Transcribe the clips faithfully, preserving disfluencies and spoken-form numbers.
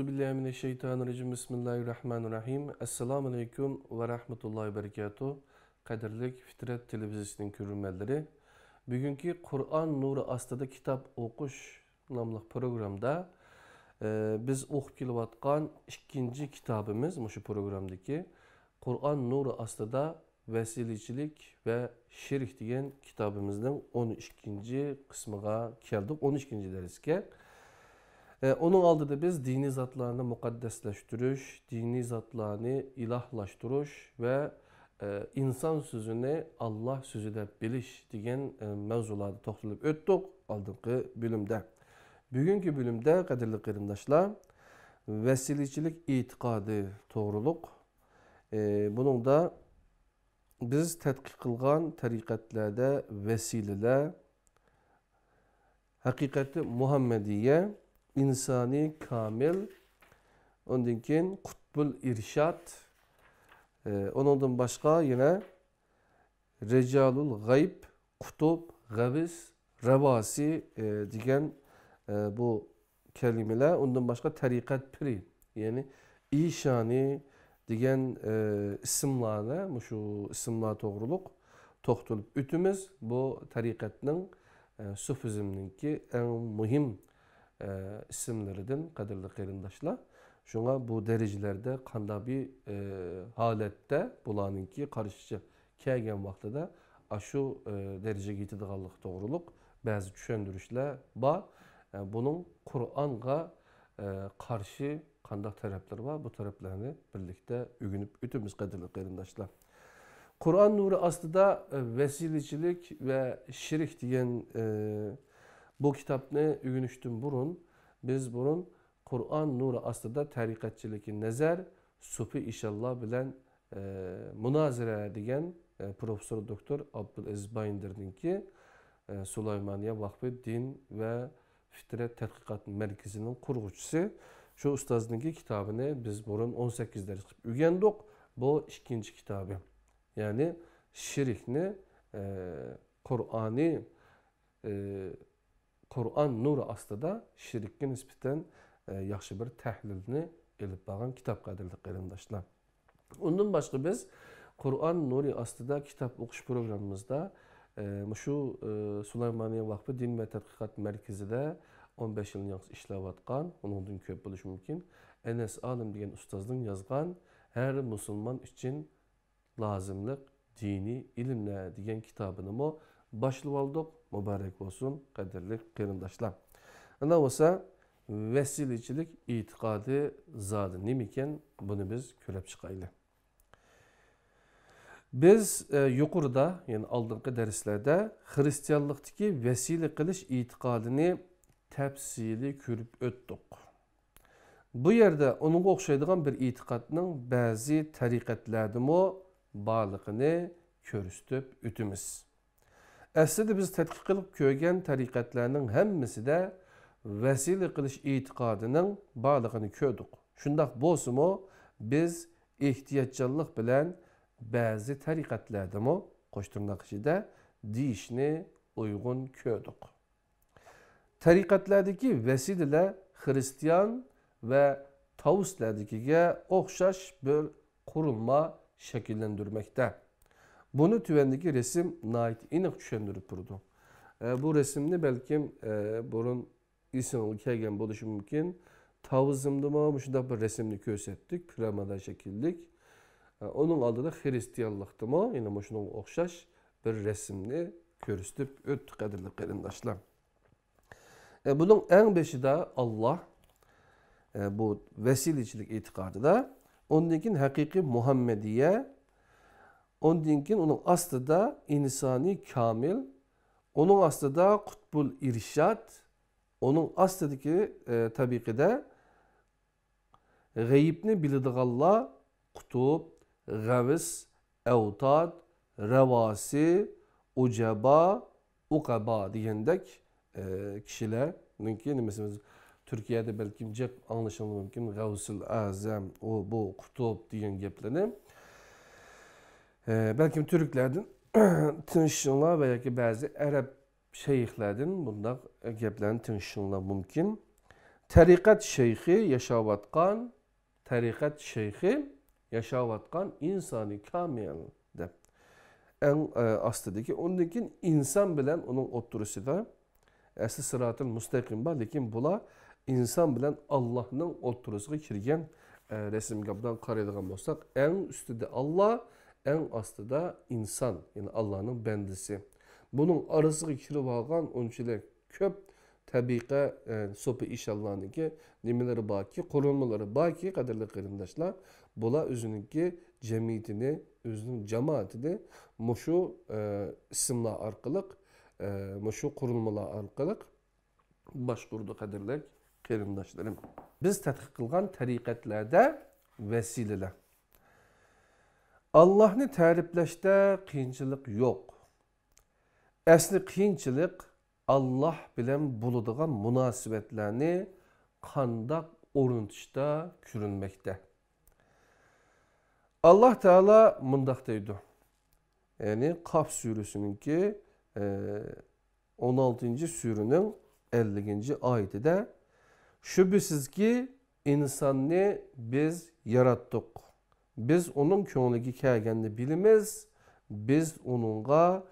بىسمىللاھىررەھمانىررەھىم. ئەسسالامۇ ئەلەيكۇم ۋە رەھمەتۇللاھى ۋە بەرىكاتۇھ. قەدىرلىك فىترەت تېلېۋىزىيىسىنىڭ كۆرۈرمەنلىرى، بۈگۈنكى قۇرئان نۇرى ئاستىدا كىتاب ئوقۇش ناملىق پروگرامدا، ئە، بىز ئوقۇپ كېلىۋاتقان ئىككىنچى كىتابىمىز، مۇشۇ پروگرامدىكى قۇرئان نۇرى ئاستىدا ۋەسىلىچىلىك ۋە شىرك دېگەن كىتابىمىزنىڭ ئون ئىككىنچى قىسمىغا كەلدۇق، ئون ئىككىنچى دەرسكە. ئە، ئۇنىڭ ئالدىدا بىز دىنىي زاتلارنى مۇقەددەسلەشتۈرۈش، دىنىي زاتلارنى ئىلاھلاشتۇرۇش ۋە، ئە، ئىنسان سۆزىنى ئاللا سۆزى دەپ بىلىش دېگەن، ئە، مەۋزۇلاردا توختىلىپ ئۆتتۇق ئالدىنقى بۆلۈمدە. بۈگۈنكى بۆلۈمدە، قەدىرلىك قېرىنداشلار، ۋەسىلىچىلىك ئېتىقادى توغرۇلۇق، ئە، بۇنىڭدا بىز تەتقىق قىلغان تەرىقەتلەردە ۋەسىلىلەر، ھەقىقەتى مۇھەممەدىيە، ئىنسانى كامىل، ئۇندىن كېيىن قۇتبۇل ئىرشاد، ئە، ئۇنىڭدىن باشقا يەنە رىجالۇل غەيب، قۇتۇب، غەۋس، رەۋاسى، ئە، دېگەن، ئە، بۇ كەلىمىلەر، ئۇندىن باشقا تەرىقەت پىرى، يەنى ئىشانى دېگەن، ئە، ئىسىملارنى، مۇشۇ ئىسىملار توغرۇلۇق توختىلىپ ئۆتىمىز. بۇ تەرىقەتنىڭ، ئە، سۇفىزمنىڭكى ئەڭ مۇھىم، ئە، ئىسىملىرىدىن، قەدىرلىك قېرىنداشلار. شۇڭا بۇ دەرىجىلەردە قانداق بىر، ئە، ھالەتتە بۇلارنىڭكى قارىشىچە كەلگەن ۋاقتىدا ئاشۇ، ئە، دەرىجىگە يېتىدىغانلىقى توغرۇلۇق بەزى چۈشەندۈرۈشلەر بار. ئە، بۇنىڭ قۇرئانغا، ئە، قارشى قانداق تەرەپلىرى بار؟ بۇ تەرەپلەرنى بىرلىكتە ئۆگىنىپ ئۆتىمىز، قەدىرلىك قېرىنداشلار. قۇرئان نۇرى ئاستىدا، ئە، ۋەسىلىچىلىك ۋە شىرك دېگەن، ئە، بۇ كىتابنى ئۆگىنىشتىن بۇرۇن، بىز بۇرۇن قۇرئان نۇرى ئاستىدا تەرىقەتچىلىكى نەزەر، سۇفى ئىشانلار بىلەن، ئە، مۇنازىرە دېگەن، ئە، پروفېسسور دوكتور ئابدۇلئەزىز بايىندىرنىڭكى، ئە، سۇلايمانىيە ۋەقپى دىن ۋە فىترەت تەتقىقات مەركىزىنىڭ قۇرغۇچىسى، شۇ ئۇستازنىڭكى كىتابىنى بىز بۇرۇن ئون سەككىز دەرس قىلىپ ئۆگەندۇق. بۇ ئىككىنچى كىتابى. يەنى شىركنى، ئە، قۇرئانى، ئە، قۇرئان نۇرى ئاستىدا شىرككە نىسبەتەن، ئە، ياخشى بىر تەھلىلنى ئېلىپ بارغان كىتاب، قەدىرلىك قېرىنداشلار. ئۇندىن باشقا بىز قۇرئان نۇرى ئاستىدا كىتاب ئوقۇش پروگراممىمىزدا، ئە، مۇشۇ، ئە، سۇلايمانىيە ۋەقپى دىن ۋە تەتقىقات مەركىزىدە ئون بەش يىلدىن ياقىن ئىشلەۋاتقان، ئۇنىڭدىن كۆپ بولۇشى مۇمكىن، ئەنەس ئالىم دېگەن ئۇستازنىڭ يازغان ھەر مۇسۇلمان ئۈچۈن لازىملىق دىنىي ئىلىملەر دېگەن كىتابىنىمۇ باشلىۋالدۇق. مۇبارەك بولسۇن، قەدىرلىك قېرىنداشلار. ئاندىن بولسا، ۋەسىلىچىلىك ئېتىقادى زادى نېمىكەن؟ بۇنى بىز كۆرۈپ چىقايلى. بىز، ئە، يۇقىرىدا، يەنى ئالدىنقى دەرسلەردە خىرىستىيانلىقتىكى ۋەسىلە قىلىش ئېتىقادىنى تەپسىلىي كۆرۈپ ئۆتتۇق. بۇ يەردە ئۇنىڭغا ئوخشايدىغان بىر ئېتىقادنىڭ بەزى تەرىقەتلەردىمۇ بارلىقىنى كۆرسىتىپ ئۆتىمىز. ئەسلىدە بىز تەتقىق قىلىپ كۆرگەن تەرىقەتلەرنىڭ ھەممىسىدە ۋەسىلە قىلىش ئېتىقادىنىڭ بارلىقىنى كۆردۇق. شۇنداق بولسىمۇ، بىز ئېھتىياتچانلىق بىلەن بەزى تەرىقەتلەردىمۇ، قوش تىرناق ئىچىدە، دېيىشنى ئۇيغۇن كۆردۇق. تەرىقەتلەردىكى ۋەسىلىلەر خىرىستىيان ۋە تاۋۇسلەردىكىگە ئوخشاش بىر قۇرۇلما شەكىللەندۈرمەكتە. بۇنى تۆۋەندىكى رەسىم ناھايىتى ئېنىق چۈشەندۈرۈپ تۇرىدۇ. ئە، بۇ رەسىمنى بەلكىم، ئە، بۇرۇن ئېسىڭىزگە كەلگەن بولۇشى مۇمكىن. تاۋۇزمدىمۇ مۇشۇنداق بىر رەسىمنى كۆرسەتتۇق، پىرامىدا شەكىللىك. ئە، ئۇنىڭ ئالدىدا خىرىستىيانلىقتىمۇ يەنە مۇشۇنىڭغا ئوخشاش بىر رەسىمنى كۆرسىتىپ ئۆتتۇق، قەدىرلىك قېرىنداشلار. ئە، بۇنىڭ ئەڭ بېشىدا ئاللا، ئە، بۇ ۋەسىلىچىلىك ئېتىقادىدا، ئۇندىن كېيىن ھەقىقىي مۇھەممەدىيە، ئۇندىن كېيىن ئۇنىڭ ئاستىدا ئىنسانى كامىل، ئۇنىڭ ئاستىدا قۇتبۇل ئىرشاد، ئۇنىڭ ئاستىدىكى، ئە، تەبىقىدە غەيىبنى بىلىدىغانلار قۇتۇب، غەۋس، ئەۋتاد، رەۋاسى، ئۇجەبا، ئۇقەبا دېگەندەك، ئە، كىشىلەرنىڭكى نېمىسى، تۈركىيەدە بەلكىم جىق ئاڭلىشىڭلار مۇمكىن، غەۋسۇل ئەزەم، ئۇ، بۇ، قۇتۇب دېگەن گەپلەرنى. ئە، بەلكىم تۈركلەردىن تىڭشىشىڭلار ۋە ياكى بەزى ئەرەب شەيخلەردىن بۇنداق گەپلەرنى تىڭشىشىڭلار مۇمكىن. تەرىقەت شەيخى ياشاۋاتقان، تەرىقەت شەيخى ياشاۋاتقان ئىنسانى كامىل دەپ. ئەڭ، ئە، ئاستىدىكى، ئۇندىن كېيىن ئىنسان بىلەن ئۇنىڭ ئوتتۇرىسىدا ئەسلى سىراتىل مۇستەقىم بار، لېكىن بۇلار ئىنسان بىلەن ئاللاھنىڭ ئوتتۇرىسىغا كىرگەن، ئە، رەسىمگە بۇنداق قارايدىغان بولساق، ئەڭ ئۈستىدە ئاللاھ، ئەڭ ئاستىدا ئىنسان، يەنى ئاللاھنىڭ بەندىسى. بۇنىڭ ئارىسىغا كىرىپ ئالغان ئۇنچىلىك كۆپ تەبىقە، ئە، سوپى ئىشانلارنىڭكى نېمىلىرى باركى، قۇرۇلمىلىرى باركى، قەدىرلىك قېرىنداشلار، بۇلار ئۆزىنىڭكى جەمئىيىتىنى، ئۆزىنىڭ جامائىتىنى مۇشۇ، ئە، ئىسىملار ئارقىلىق، ئە، مۇشۇ قۇرۇلمىلار ئارقىلىق باشقۇرىدۇ، قەدىرلىك قېرىنداشلىرىم. بىز تەتقىق قىلغان تەرىقەتلەردە ۋەسىلىلەر. ئاللاھنى تەرىپلەشتە قىيىنچىلىق يوق. ئەسلى قىيىنچىلىق ئاللاھ بىلەن بولىدىغان مۇناسىۋەتلەرنى قانداق ئورنىتىشتا كۆرۈنمەكتە. ئاللاھ تائالا مۇنداق دەيدۇ. يەنى قاف سۈرىسىنىڭكى، ئە، ئون ئالتىنچى سۈرىنىڭ ئەللىكىنچى ئايىتىدە، شۈبھىسىزكى، ئىنساننى بىز ياراتتۇق. بىز ئۇنىڭ كۆڭلىگە كەلگەننى بىلىمىز. بىز ئۇنىڭغا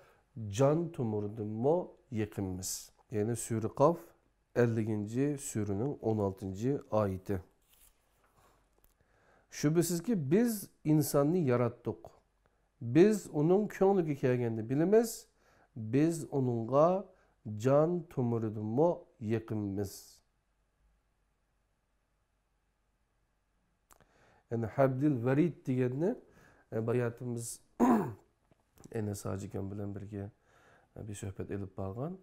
جان تومۇرىدىنمۇ يېقىنمىز. يەنى سۈرە قاف، ئەللىكىنچى سۈرىنىڭ ئون ئالتىنچى ئايىتى. شۈبھىسىزكى، بىز ئىنساننى ياراتتۇق. بىز ئۇنىڭ كۆڭلىگە كەلگەننى بىلىمىز. بىز ئۇنىڭغا جان تومۇرىدىنمۇ يېقىنمىز. يەنى ھەبلىل ۋەرىد دېگەننى، ئە، باياتىمىز ئەنەس ھاجىكام بىلەن بىرگە، ئە، بىر سۆھبەت ئېلىپ بارغان.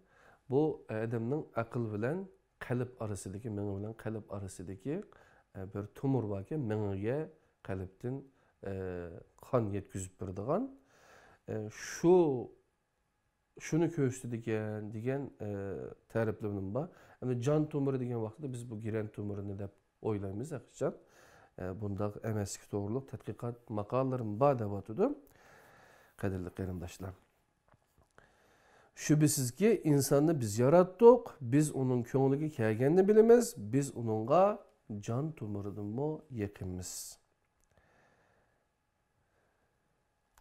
بۇ ئادەمنىڭ ئەقىل بىلەن قەلب ئارىسىدىكى، مېڭە بىلەن قەلب ئارىسىدىكى، ئە، بىر تومۇر باركەن، مېڭىگە قەلبتىن، ئە، قان يەتكۈزۈپ بېرىدىغان. ئە، شۇ شۇنى كۆرسىتىدىكەن دېگەن، ئە، تەرىپلىمىمۇ بار. ئەمدى جان تومۇرى دېگەن ۋاقىتتا بىز بۇ گىرەن تومۇرىنى دەپ ئويلايمىز ھەقىقەتەن. ئە، بۇنداق ئەمەسلىكى توغرۇلۇق تەتقىقات ماقالىلىرىمۇ بار دەۋاتىدۇ. قەدىرلىك قېرىنداشلار. شۈبھىسىزكى، ئىنساننى بىز ياراتتۇق، بىز ئۇنىڭ كۆڭلىگە كەلگەننى بىلىمىز، بىز ئۇنىڭغا جان تومۇرىدىنمۇ يېقىنمىز.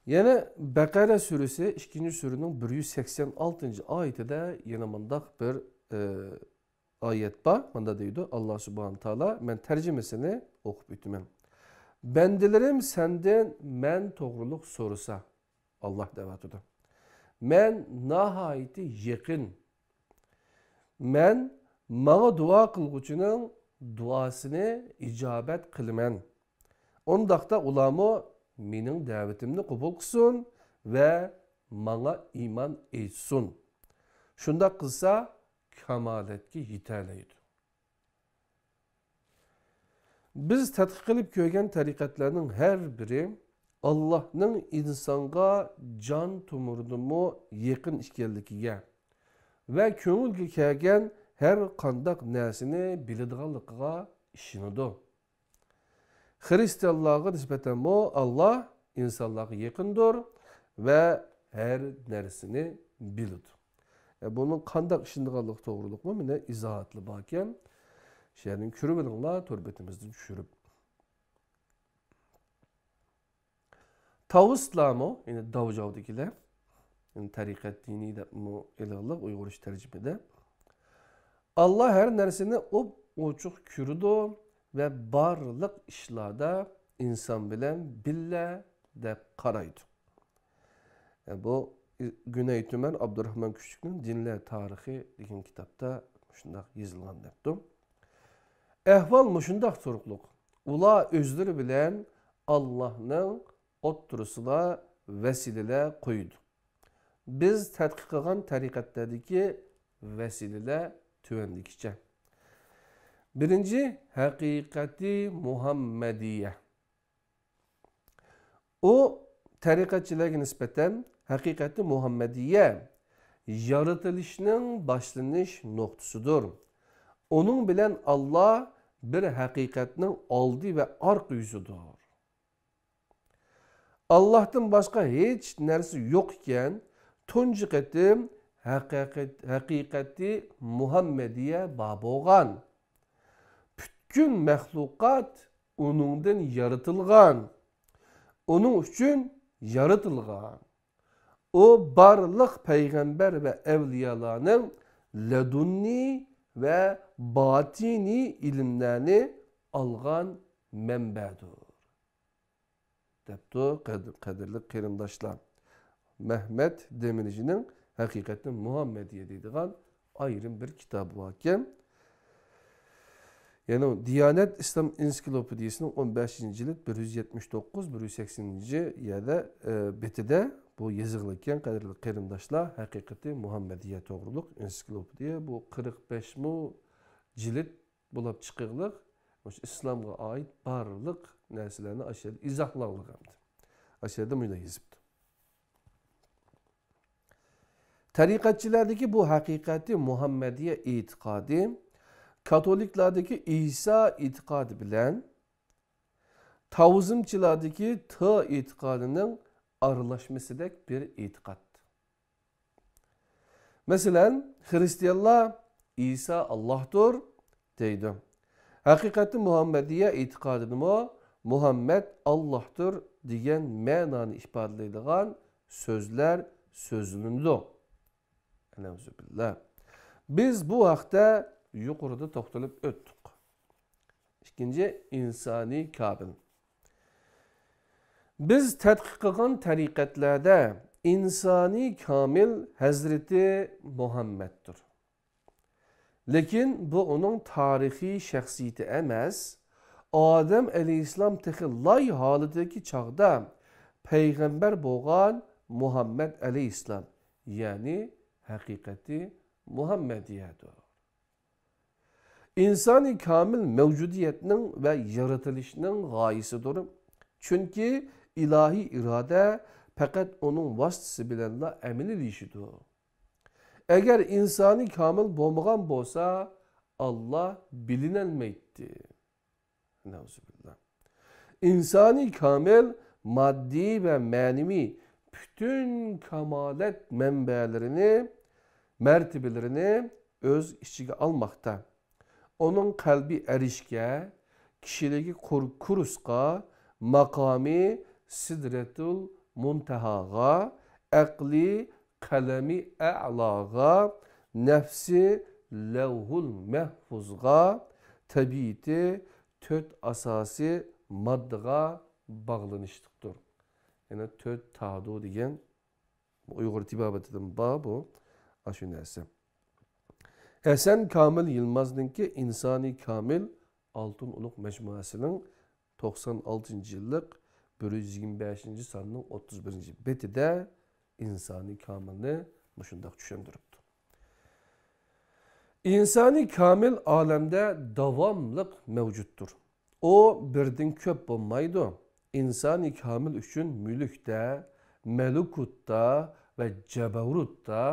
يەنە بەقەرە سۈرىسى، ئىككىنچى سۈرىنىڭ بىر يۈز سەكسەن ئالتىنچى ئايىتىدە يەنە مۇنداق بىر، ئى، ئايەت بار. مۇندا دەيدۇ، ئاللا سۇبھانە تائالا، مەن تەرجىمىسىنى ئوقۇپ ئۆتىمەن. بەندىلىرىم سەندىن مەن توغرۇلۇق سورىسا، ئاللا دەۋاتىدۇ. مەن ناھايىتى يېقىن. مەن ماڭا دۇئا قىلغۇچىنىڭ دۇئاسىنى ئىجابەت قىلىمەن. ئۇنداقتا ئۇلارمۇ مېنىڭ دەۋىتىمنى قوبۇل قىلسۇن ۋە ماڭا ئىمان ئېيتسۇن. شۇنداق قىلسا، كامالەتكە يېتەلەيدۇ. بىز تەتقىق قىلىپ كۆرگەن تەرىقەتلەرنىڭ ھەر بىرى ئاللاھنىڭ ئىنسانغا جان تومۇرىدىنمۇ يېقىن ئىكەنلىكىگە ۋە كۆڭۈلگە كەلگەن ھەر قانداق نەرسىنى بىلىدىغانلىقىغا ئىشىنىدۇ. خىرىستىيانلارغا نىسبەتەنمۇ ئاللاھ ئىنسانلارغا يېقىندۇر ۋە ھەر نەرسىنى بىلىدۇ. ئە، بۇنىڭ قانداق ئىشىنىدىغانلىقى توغرۇلۇقمۇ مانا ئىزاھاتلار باركەن. شۇ يەردىن كۆرۈۋېلىڭلار، تور بېتىمىزدىن چۈشۈرۈپ. تاۋۇسلارمۇ، يەنى داۋجاۋدىكىلەر، يەنى تەرىقەت دىنى دەپمۇ ئېلىغلىق ئۇيغۇرچە تەرجىمىدە. ئاللا ھەر نەرسىنى ئوپئوچۇق كۆرىدۇ ۋە بارلىق ئىشلاردا ئىنسان بىلەن بىللە دەپ قارايدۇ. بۇ گۈنەي تۈمەن ئابدۇراخمان كۈچلۈكنىڭ دىنلەر تارىخى دېگەن كىتابتا شۇنداق يېزىلغان دەپتۇ. ئەھۋال مۇشۇنداق تۇرۇقلۇق. ئۇلار ئۆزلىرى بىلەن ئاللاھنىڭ ئوتتۇرىسىدا ۋەسىلىلەر قويىدۇ. بىز تەتقىق قىلغان تەرىقەتلەردىكى ۋەسىلىلەر تۆۋەندىكىچە. بىرىنچى، ھەقىقەتى مۇھەممەدىيە. ئۇ تەرىقەتچىلەرگە نىسبەتەن ھەقىقەتى مۇھەممەدىيە يارىتىلىشنىڭ باشلىنىش نۇقتىسىدۇر. ئۇنىڭ بىلەن ئاللا بىر ھەقىقەتنىڭ ئالدى ۋە ئارقا يۈزىدۇر. ئاللاھتىن باشقا ھېچ نەرسە يوق ئىكەن، تۇنجى قېتىم ھەقىقەت-، ھەقىقەتى مۇھەممەدىيە بار بولغان. پۈتكۈل مەخلۇقات ئۇنىڭدىن يارىتىلغان، ئۇنىڭ ئۈچۈن يارىتىلغان. ئۇ بارلىق پەيغەمبەر ۋە ئەۋلىيالارنىڭ لەدۇننىي ۋە باتىنىي ئىلىملەرنى ئالغان مەنبەدۇر. دەپتۇ. قەد-، قەدىرلىك قېرىنداشلار، مەھمەت دېمىرچىنىڭ ھەقىقەتنى مۇھەممەدىيە دەيدىغان ئايرىم بىر كىتابى باركەن. يەنى دىيانەت ئىسلام ئېنسىكلوپېدىيىسىنىڭ ئون بەشىنچى جىلد بىر يۈز يەتمىش توققۇز، بىر يۈز سەكسىنىنچى يەردە، ئە، بېتىدە بۇ يېزىقلىككەن، قەدىرلىك قېرىنداشلار، ھەقىقىتى مۇھەممەدىيە توغرۇلۇق ئېنسىكلوپېدىيە. بۇ قىرىق بەشمۇ جىلد بولاپ چىقىغلىق، مۇشۇ ئىسلامغا ئائىت بارلىق نەرسىلەرنى ئاشۇ يەردە ئىزاھلاڭلىق ئەمدى. ئاشۇ يەردە مۇنداق يېزىپتۇ. تەرىقەتچىلەردىكى بۇ ھەقىقەتى مۇھەممەدىيە ئېتىقادى كاتولىكلاردىكى ئىسا ئېتىقادى بىلەن تاۋزىمچىلاردىكى ت ئېتىقادىنىڭ ئارىلاشمىسىدەك بىر ئېتىقاد. مەسىلەن، خىرىستىيانلار ئىسا ئاللاھتۇر دەيدۇ. ھەقىقەتتە مۇھەممەدىيە ئېتىقادىدىمۇ مۇھەممەد ئاللاھتۇر دېگەن مەنانى ئىپادىلەيدىغان سۆزلەر سۆزلىنىدۇ. ئەنەۋزۇبىللا. بىز بۇ ھەقتە يۇقىرىدا توختىلىپ ئۆتتۇق. ئىككىنچى، ئىنسانىي كامىل. بىز تەتقىق قىلغان تەرىقەتلەردە ئىنسانىي كامىل ھەزرىتى مۇھەممەدتۇر. لېكىن بۇ ئۇنىڭ تارىخىي شەخسىيىتى ئەمەس. ئادەم ئەلەيھىسسالام تېخى لاي ھالىتىدىكى چاغدا پەيغەمبەر بولغان مۇھەممەد ئەلەيھىسسالام، يەنى ھەقىقەتى مۇھەممەدىيەدۇر. ئىنسانىي كامىل مەۋجۇدىيەتنىڭ ۋە يارىتىلىشنىڭ غايىسىدۇر. چۈنكى ئىلاھىي ئىرادە پەقەت ئۇنىڭ ۋاسىتىسى بىلەنلا ئەمەلىيلىشىدۇ. ئەگەر ئىنسانىي كامىل بولمىغان بولسا، ئاللا بىلىنەلمەيتتى. نەئۇزۇبىللا. ئىنسانىي كامىل ماددىي ۋە مەنىۋى پۈتۈن كامالەت مەنبەلىرىنى، مەرتىۋىلىرىنى ئۆز ئىچىگە ئالماقتا. ئۇنىڭ قەلبى ئەرشكە، كىشىلىكى قۇر-، كۇرسقا، ماقامى سىدرەتۇل مۇنتەھاغا، ئەقلى قەلەمى ئەلاغا، نەپسى لەۋھۇل مەھفۇزغا، تەبىئىتى تۆت ئاساسىي ماددىغا باغلىنىشلىقتۇر. يەنى تۆت تادۇ دېگەن ئۇيغۇر تېبابىتىدىن بار بۇ، ئاشۇ نەرسە. ھەسەن كامىل يىلمازنىڭكى ئىنسانى كامىل ئالتۇن ئۇلۇغ مەجمۇئەسىنىڭ توقسان ئالتىنچى يىللىق بىر يۈز يىگىرمە بەشىنچى ساننىڭ ئوتتۇز بىرىنچى بېتىدە ئىنسانى كامىلنى مۇشۇنداق چۈشەندۈرۈپتۇ. ئىنسانى كامىل ئالەمدە داۋاملىق مەۋجۇتتۇر. ئۇ بىردىن كۆپ بولمايدۇ. ئىنسانى كامىل ئۈچۈن مۈلۈكتە، مەلىكۇتتا ۋە جەبەرۇتتا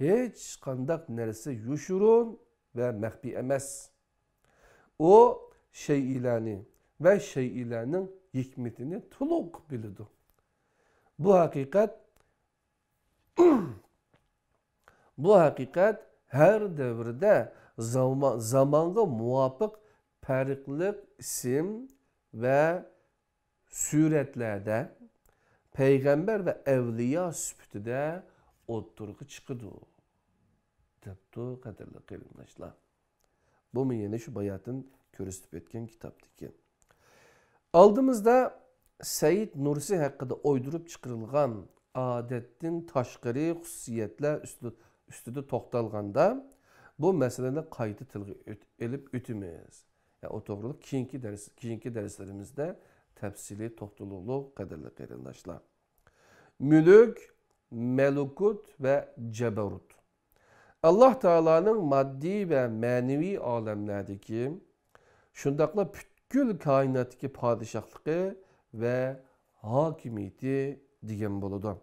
ھېچقانداق نەرسە يوشۇرۇن ۋە مەخپىي ئەمەس. ئۇ شەيئىلەرنى ۋە شەيئىلەرنىڭ ھېكمىتىنى تولۇق بىلىدۇ. بۇ ھەقىقەت، بۇ ھەقىقەت ھەر دەۋردە زاما-، زامانغا مۇۋاپىق پەرقلىق ئىسىم ۋە سۈرەتلەردە پەيغەمبەر ۋە ئەۋلىيا سۈپىتىدە ئوتتۇرىغا چىقىدۇ، دەپتۇ، قەدىرلىك قېرىنداشلار. بۇمۇ يەنە شۇ باياتىن كۆرسىتىپ ئۆتكەن كىتابتىكى. ئالدىمىزدا سەئىد نۇرسى ھەققىدە ئويدۇرۇپ چىقىرىلغان ئادەتتىن تاشقىرى خۇسۇسىيەتلەر ئۈستىدە، ئۈستىدە توختالغاندا، بۇ مەسىلىنى قايتا تىلغا ئۆت-، ئېلىپ ئۆتىمىز. يا، ئۇ توغرىلىق كېيىنكى دەرس، كېيىنكى دەرسلىرىمىزدە تەپسىلىي توختىلىلۇق، قەدىرلىك قېرىنداشلار. مۈلۈك، مەلىكۇت ۋە جەبەرۇت. ئاللا تائالانىڭ ماددىي ۋە مەنىۋى ئالەملەردىكى، شۇنداقلا پۈتكۈل كائىناتتىكى پادىشاھلىقى ۋە ھاكىمىيىتى دېگەن بولىدۇ.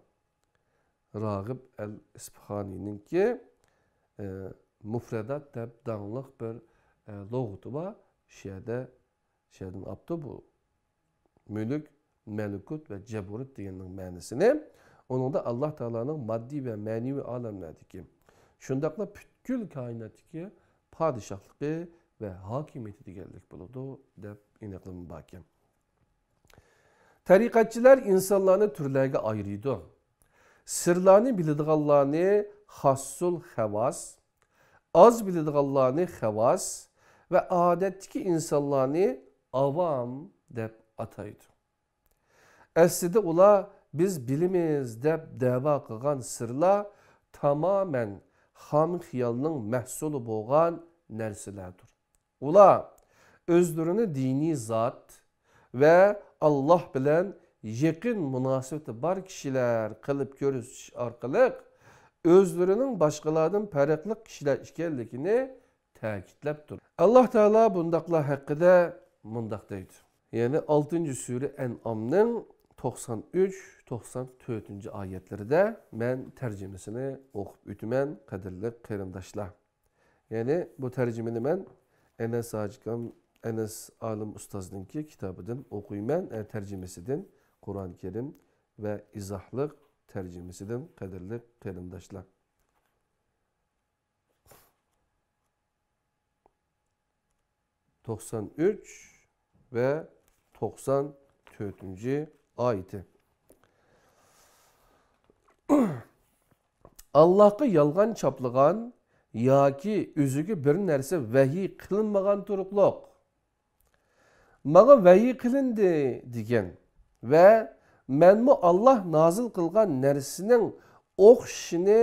راغىب ئەل ئىسپىخانىنىڭكى، ئە، مۇفرەدات دەپ داڭلىق بىر، ئە، لۇغىتى بار. شۇ يەردە، شۇ يەردىن ئاپتۇ بۇ مۈلۈك، مەلىكۇت ۋە جەبۇرۇت دېگەننىڭ مەنىسىنى. ئۇنىڭدا ئاللا تائالانىڭ ماددىي ۋە مەنىۋى ئالەملەردىكى، شۇنداقلا پۈتكۈل كائىناتتىكى پادىشاھلىقى ۋە ھاكىمىيىتى دېگەنلىك بولىدۇ، دەپ ئېنىقلىما باركەن. تەرىقەتچىلەر ئىنسانلارنى تۈرلەرگە ئايرىيدۇ. سىرلارنى بىلىدىغانلارنى خاسسۇل خەۋاس، ئاز بىلىدىغانلارنى خەۋاس ۋە ئادەتتىكى ئىنسانلارنى ئاۋام دەپ ئاتايدۇ. ئەسلىدە ئۇلار «بىز بىلىمىز» دەپ دەۋا قىلغان سىرلار تامامەن خام خىيالنىڭ مەھسۇلى بولغان نەرسىلەردۇر. ئۇلار ئۆزلىرىنى دىنىي زات ۋە ئاللاھ بىلەن يېقىن مۇناسىۋىتى بار كىشىلەر قىلىپ كۆرسىتىش ئارقىلىق ئۆزلىرىنىڭ باشقىلاردىن پەرقلىق كىشىلەر ئىكەنلىكىنى تەكىتلەپتۇ. ئاللاھ تائالا بۇنداقلار ھەققىدە مۇنداق دەيدۇ. يەنى ئالتىنچى سۈرە ئەنئامنىڭ توقسان ئۈچ، توقسان تۆتىنچى ئايەتلىرىدە مەن تەرجىمىسىنى ئوقۇپ ئۆتىمەن، قەدىرلىك قېرىنداشلار. يەنى بۇ تەرجىمىنى مەن ئەنەس ھاجىكام، ئەنەس ئالىم ئۇستازنىڭكى كىتابىدىن ئوقۇيمەن، ئە، تەرجىمىسىدىن، قۇرئان كەرىم ۋە ئىزاھلىق تەرجىمىسىدىن، قەدىرلىك قېرىنداشلار. توقسان ئۈچ ۋە توقسان تۆتىنچى ئايىتى. ئاللاھقا يالغان چاپلىغان ياكى ئۆزىگە بىر نەرسە ۋەھىي قىلىنمىغان تۇرۇقلۇق، «ماڭا ۋەھىي قىلىندى» دېگەن ۋە «مەنمۇ ئاللاھ نازىل قىلغان نەرسىنىڭ ئوخشىشىنى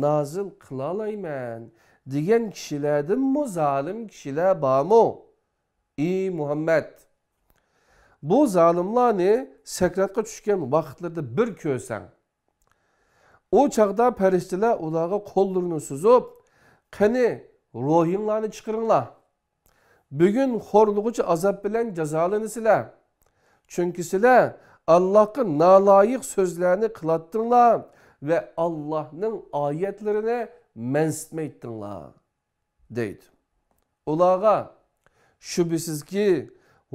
نازىل قىلالايمەن» دېگەن كىشىلەردىنمۇ زالىم كىشىلەر بارمۇ؟ ئى مۇھەممەد! بۇ زالىملارنى سەكراتقا چۈشكەن ۋاقىتلىرىدا بىر كۆرسەڭ، ئۇ چاغدا پەرىشتىلەر ئۇلارغا قوللىرىنى سوزۇپ، «قېنى، روھىڭلارنى چىقىرىڭلار! بۈگۈن خورلىغۇچى ئازاب بىلەن جازالىنىسىلەر. چۈنكى سىلەر ئاللاھقا نالايىق سۆزلەرنى قىلاتتىڭلار ۋە ئاللاھنىڭ ئايەتلىرىنى مەنسىتمەيتتىڭلار» دەيدۇ. ئۇلارغا: «شۈبھىسىزكى،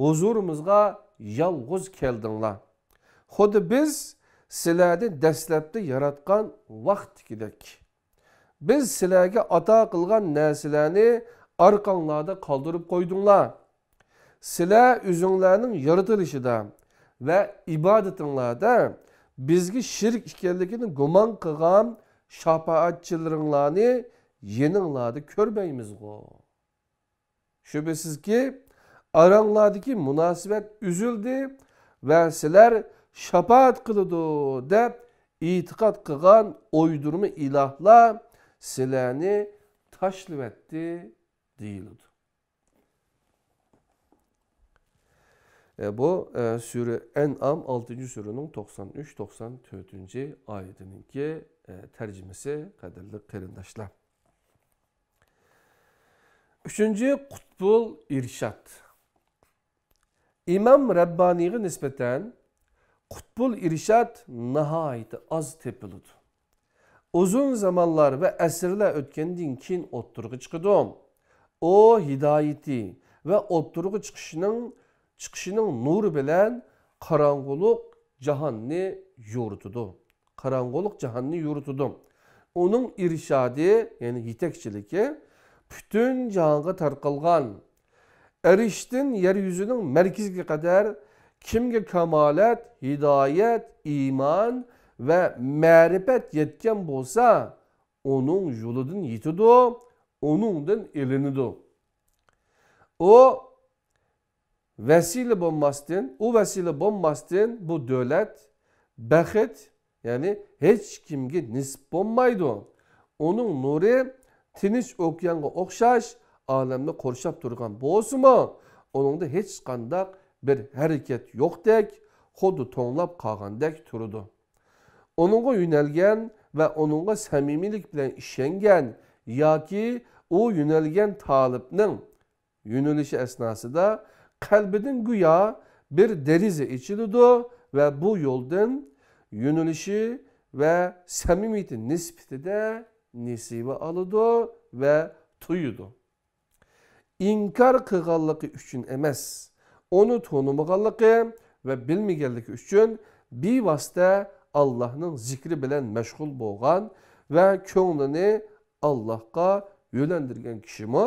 ھۇزۇرىمىزغا يالغۇز كەلدىڭلار. خۇددى بىز سىلەرنى دەسلەپتە ياراتقان ۋاقىتتىكىدەك. بىز سىلەرگە ئاتا قىلغان نەرسىلەرنى ئارقاڭلاردا قالدۇرۇپ قويدۇڭلار. سىلەر ئۆزۈڭلارنىڭ يارىتىلىشىدا ۋە ئىبادىتىڭلاردا بىزگە شېرىك ئىكەنلىكىنى گۇمان قىلغان شاپائەتچىلىرىڭلارنى يېنىڭلاردا كۆرمەيمىزغۇ؟ شۈبھىسىزكى، ئاراڭلاردىكى مۇناسىۋەت ئۈزۈلدى ۋە سىلەر شاپائەت قىلىدۇ دەپ ئېتىقاد قىلغان ئويدۇرما ئىلاھلار سىلەرنى تاشلىۋەتتى» دېيىلىدۇ. ئە، بۇ، ئە، سۈرە ئەنئام، ئالتىنچى سۈرىنىڭ توقسان ئۈچ، توقسان تۆتىنچى ئايىتىنىڭكى، ئە، تەرجىمىسى، قەدىرلىك قېرىنداشلار. ئۈچىنچى، قۇتبۇل ئىرشاد. ئىمام رەببانىيغا نىسبەتەن قۇتبۇل ئىرشاد ناھايىتى ئاز تېپىلىدۇ. ئۇزۇن زامانلار ۋە ئەسىرلەر ئۆتكەندىن كېيىن ئوتتۇرىغا چىقىدۇ. ئۇ ھىدايىتى ۋە ئوتتۇرىغا چىقىشىنىڭ، چىقىشىنىڭ نۇرى بىلەن قاراڭغۇلۇق جاھاننى يورۇتىدۇ. قاراڭغۇلۇق جاھاننى يورۇتىدۇ. ئۇنىڭ ئىرشادى، يەنى يېتەكچىلىكى پۈتۈن جاھانغا تارقالغان. ئەرشتىن يەر يۈزىنىڭ مەركىزىگە قەدەر كىمگە كامالەت، ھىدايەت، ئىمان ۋە مەرىپەت يەتكەن بولسا، ئۇنىڭ يولىدىن يېتىدۇ، ئۇنىڭدىن ئېلىنىدۇ. ئۇ ۋەسىلە بولماستىن، ئۇ ۋەسىلە بولماستىن بۇ دۆلەت، بەخت، يەنى ھېچكىمگە نېسىپ بولمايدۇ. ئۇنىڭ نۇرى تىنچ ئوكيانغا ئوخشاش ئالەمنى قورشاپ تۇرغان بولسىمۇ، ئۇنىڭدا ھېچقانداق بىر ھەرىكەت يوقتەك، خۇددى توڭلاپ قالغاندەك تۇرىدۇ. ئۇنىڭغا يۆنەلگەن ۋە ئۇنىڭغا سەمىمىيلىك بىلەن ئىشەنگەن ياكى ئۇ يۆنەلگەن تالىپنىڭ يۆنىلىشى ئەسناسىدا قەلبىدىن گويا بىر دېرىزە ئېچىلىدۇ ۋە بۇ يولدىن يۆنىلىشى ۋە سەمىمىيىتى نىسبىتىدە نېسىۋە ئالىدۇ ۋە تۇيىدۇ. ئىنكار قىلغانلىقى ئۈچۈن ئەمەس، ئۇنى تونۇمىغانلىقى ۋە بىلمىگەنلىكى ئۈچۈن بىۋاسىتە ئاللاھنىڭ زىكرى بىلەن مەشغۇل بولغان ۋە كۆڭلىنى ئاللاھقا يۆلەندۈرگەن كىشىمۇ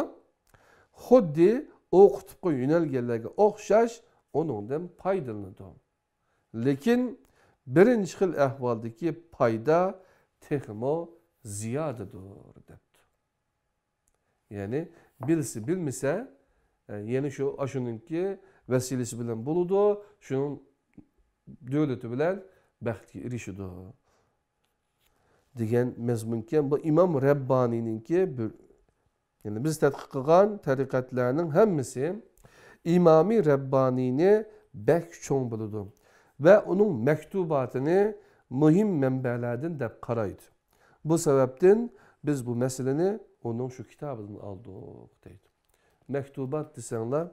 خۇددى ئۇ قۇتۇپقا يۆنەلگەنلەرگە ئوخشاش ئۇنىڭدىن پايدىلىنىدۇ. لېكىن بىرىنچى خىل ئەھۋالدىكى پايدا تېخىمۇ زىيادىدۇر، دەپتۇ. يەنى بىلسە، بىلمىسە، ئە، يەنە شۇ، ئاشۇنىڭكى ۋەسىلىسى بىلەن بولىدۇ، شۇنىڭ دۆلىتى بىلەن بەختكە ئېرىشىدۇ، دېگەن مەزمۇنكەن. بۇ ئىمام رەببانىينىڭكى بىر، يەنى بىز تەتقىق قىلغان تەرىقەتلەرنىڭ ھەممىسى ئىمامى رەببانىينى بەك چوڭ بىلىدۇ ۋە ئۇنىڭ مەكتۇباتىنى مۇھىم مەنبەلەردىن دەپ قارايدۇ. بۇ سەۋەبتىن بىز بۇ مەسىلىنى ئۇنىڭ شۇ كىتابىدىن ئالدۇق، دەيدۇ. مەكتۇبات دېسەڭلار،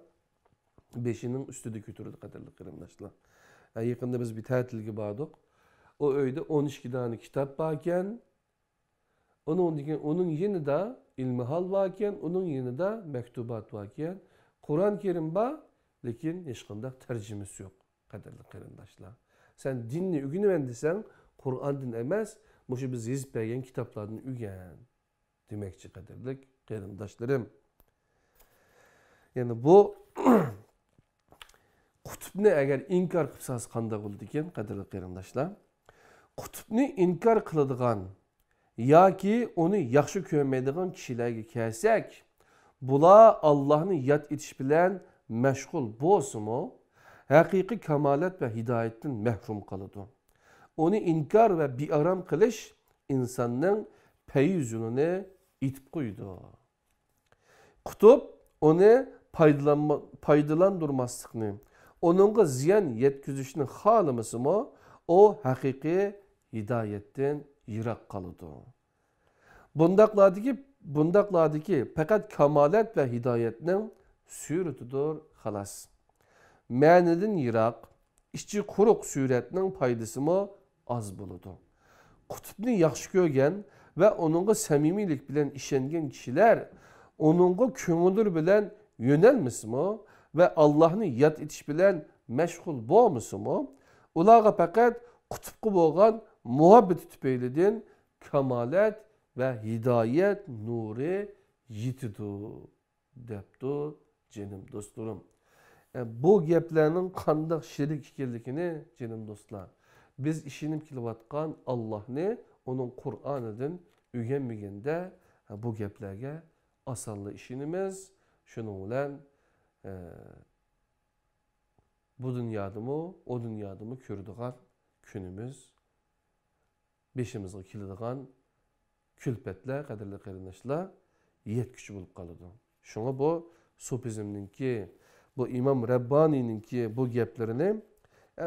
بېشىنىڭ ئۈستىدە كۆتۈرىدۇ، قەدىرلىك قېرىنداشلار. ھە، يېقىندا بىز بىر تەتىلگە باردۇق. ئۇ ئۆيدە ئون ئىككى دانە كىتاب باركەن. ئۇنىڭدىن كېيىن ئۇنىڭ يېنىدا ئىلمىھال باركەن، ئۇنىڭ يېنىدا مەكتۇبات باركەن. قۇرئان كەرىم بار، لېكىن ھېچقانداق تەرجىمىسى يوق، قەدىرلىك قېرىنداشلار. سەن دىننى ئۆگىنىمەن دېسەڭ، قۇرئاندىن ئەمەس، مۇشۇ بىز يېزىپ بەرگەن كىتابلاردىن ئۆگەن، دېمەكچى، قەدىرلىك قېرىنداشلىرىم. يەنى بۇ قۇتۇپنى ئەگەر ئىنكار قىلسىڭىز قانداق بولىدىكەن، قەدىرلىك قېرىنداشلار؟ قۇتۇپنى ئىنكار قىلىدىغان ياكى ئۇنى ياخشى كۆرمەيدىغان كىشىلەرگە كەلسەك، بۇلار ئاللاھنى ياد ئېتىش بىلەن مەشغۇل بولسىمۇ، ھەقىقىي كامالەت ۋە ھىدايەتتىن مەھرۇم قالىدۇ. ئۇنى ئىنكار ۋە بىئارام قىلىش ئىنساننىڭ پەيز يولىنى ئېتىپ قويىدۇ. قۇتۇپ ئۇنى پايدىلانما-، پايدىلاندۇرماسلىقنى، ئۇنىڭغا زىيان يەتكۈزۈشنى خالىمىسىمۇ، ئۇ ھەقىقىي ھىدايەتتىن يىراق قالىدۇ. بۇنداقلاردىكى، بۇنداقلاردىكى پەقەت كامالەت ۋە ھىدايەتنىڭ سۈرىتىدۇر، خالاس. مەنىدىن يىراق، ئىچى قۇرۇق سۈرەتنىڭ پايدىسىمۇ ئاز بولىدۇ. قۇتۇپنى ياخشى كۆرگەن ۋە ئۇنىڭغا سەمىمىيلىك بىلەن ئىشەنگەن كىشىلەر ئۇنىڭغا كۆڭۈللىرى بىلەن يۆنەلمىسىمۇ ۋە ئاللاھنى ياد ئېتىش بىلەن مەشغۇل بولمىسىمۇ، ئۇلارغا پەقەت قۇتۇپقا بولغان مۇھەببىتى تۈپەيلىدىن كامالەت ۋە ھىدايەت نۇرى يېتىدۇ، دەپتۇ، جېنىم دوستلىرىم. ئە، بۇ گەپلەرنىڭ قانداق شېرىك ئىكەنلىكىنى، جېنىم دوستلار، بىز ئىشىنىپ كېلىۋاتقان ئاللاھنى، ئۇنىڭ قۇرئانىدىن ئۆگەنمىگەندە، ئە، بۇ گەپلەرگە ئاسانلا ئىشىنىمىز. شۇنىڭ بىلەن، ئە، بۇ دۇنيادىمۇ، ئۇ دۇنيادىمۇ كۆرىدىغان كۈنىمىز، بېشىمىزغا كېلىدىغان كۈلپەتلەر، قەدىرلىك قېرىنداشلار، يەتكۈچى بولۇپ قالىدۇ. شۇڭا بۇ سوپىزمنىڭكى، بۇ ئىمام رەببانىينىڭكى بۇ گەپلىرىنى، ئە،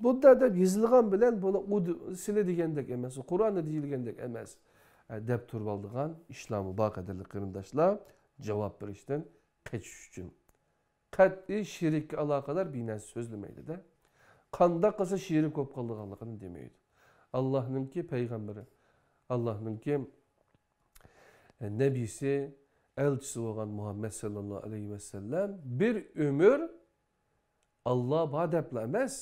بۇنداق دەپ يېزىلغان بىلەن بۇنى ئۇ د-، سىلى دېگەندەك ئەمەس، قۇرئاندا دېيىلگەندەك ئەمەس، ئە، دەپ تۇرۇۋالىدىغان ئىشلارمۇ بار، قەدىرلىك قېرىنداشلار، جاۋاب بېرىشتىن قېچىش ئۈچۈن. قەتئىي شېرىككە ئالاقىدار بىر نەرسە سۆزلىمەيدۇ-دە. قانداق قىلسا شېرىك بولۇپ قالىدىغانلىقىنى دېمەيدۇ. ئاللاھنىڭكى پەيغەمبىرى، ئاللاھنىڭكى، ئە، نەبىسى، ئەلچىسى بولغان مۇھەممەد ساللاللاھۇ ئەلەيھى ۋەسەللەم بىر ئۆمۈر ئاللا بار دەپلا ئەمەس،